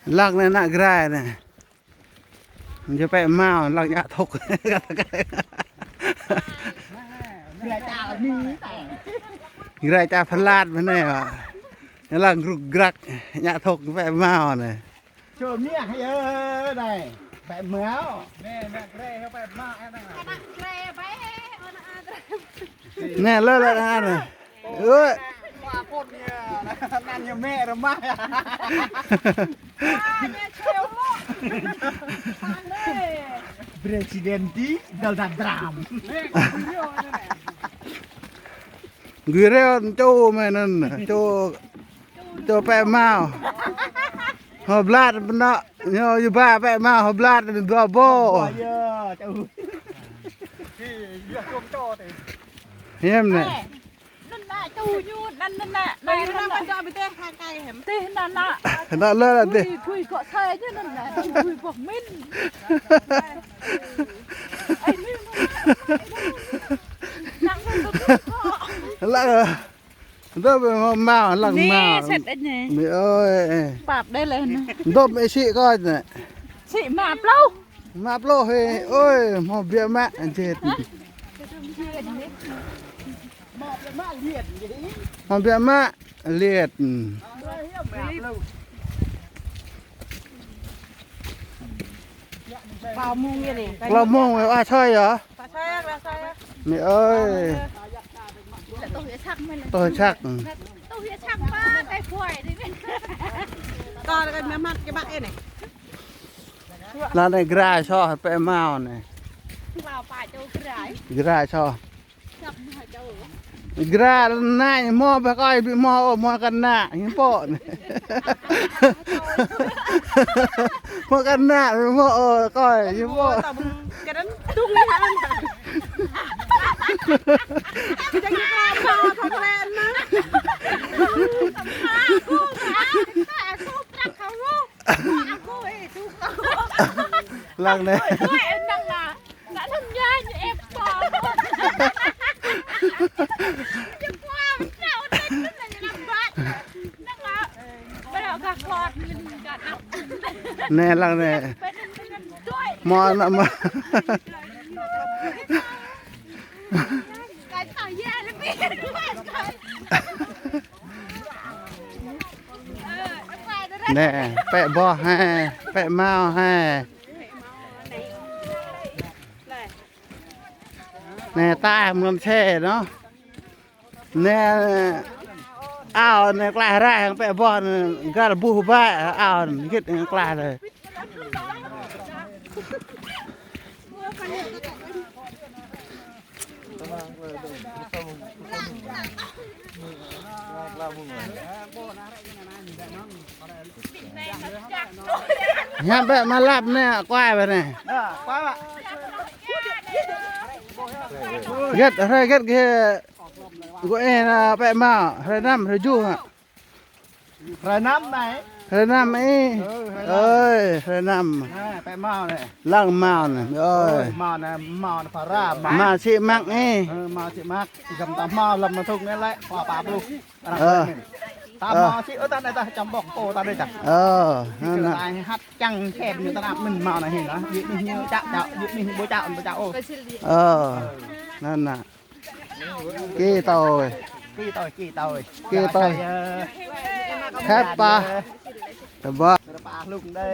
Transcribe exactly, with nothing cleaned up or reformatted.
Lăng anai ană Jrai anai. Ñu pĕ hmâo, lăng ñă thŭk. Jrai čar Pha Lat mơ̆n anai. Lăng grŭk grăk, ñă thŭk pĕ hmâo anai. Čô mia yơ anai. Pĕ hmâo. Ană Jrai pĕ, ană Jrai. Anai, lơ, lơ, anai. Ơ. Anăn ñu mĕ rơmah. Presidente Donald Trump. Gui reo čô mơ̆n anŭn, čô, čô pĕ hmâo. Hơblat pơnă, ñu yua ba pĕ hmâo hơblat anŭn dua ƀô̆. Yơ, čô. Hiam anai. Anŭn ană čô ñu, anŭn ană, anŭn ană. Tih anŭn ană. Ană lơ tih. Tui, tui kŏ thai ñu anŭn ană. Tui boh min. Ai, min anŭn ană. Anŭn ană tui kŏ. Lăng. Dŏ pĕ hmâo, lăng hmâo. Anai, sĕt anai. Mĭ ơi. Pap đơi lĕ anai. Dŏ pĕ sĭ kơ anai. Sĭ mă pluh. Mă pluh hĭ, ơi, hmâo biă mă, jĕt. Hmâo biă mă, liet. Klâo mông anai. Klâo mông, ơ, a, soi yơh. Mĭ ơi. Tui săk. Tui săk ba, tai phuai anai. Kâo kơ mă mă kơ bă anai. Lăng anai Jrai soh pĕ hmâo anai. Jrai soh. Jrai anai hmâo ƀă kơi ƀu hmâo ôh, hmâo kơnă, hiư̆m pô anai. Hmâo kơnă, hmâo ôh, kơi, hiư̆m pô. Lăng anai. Anai lăng anai. Hmâo ană hmâo. Anai, pĕ boh hă, pĕ hmâo hă. Anai, ta mơ̆n sĕ anŭn. Anai, ao anai klaih raih hăng pĕ boh anai, găl buh ƀă, ao anai, git anai klaih raih. Hiam pĕ mă lăp anai, kuai pĕ anai. Git, hrơi git gih. Gua ih anai pĕ hmâo, hrơi năm, hrơi tơjuh hă. Hrơi năm anai. Hrơi năm ih. Ơ, hrơi năm. Ơi, hrơi năm. Anai, pĕ hmâo anai. Lăng hmâo anai, ơi. Ơi, hmâo anai, hmâo anai, phara, hmâo. Hmâo sĭ mă ih. Ơ, hmâo sĭ mă. Găm ta hmâo lăm thŭk anai lĕ, pă pă pluh. Arăng anai. Ta hmâo sĭ, ơ, ta anai ta čăm ƀŏk, ơ, ta anai čăm. Ơ, anŭn ană. Ta hăt čang kĕp ñu ta anăp mơ̆n hmâo anai hĭ anŭn. Yua anai ñu čă čă, yua anai ñu ƀu čă, ƀu čă ôh. Ơ, anŭn ană. Kê tui. Kê tui, kê tui. Kê tui. Khăp pă. Tơbă. Rơpa hlŭk đơi.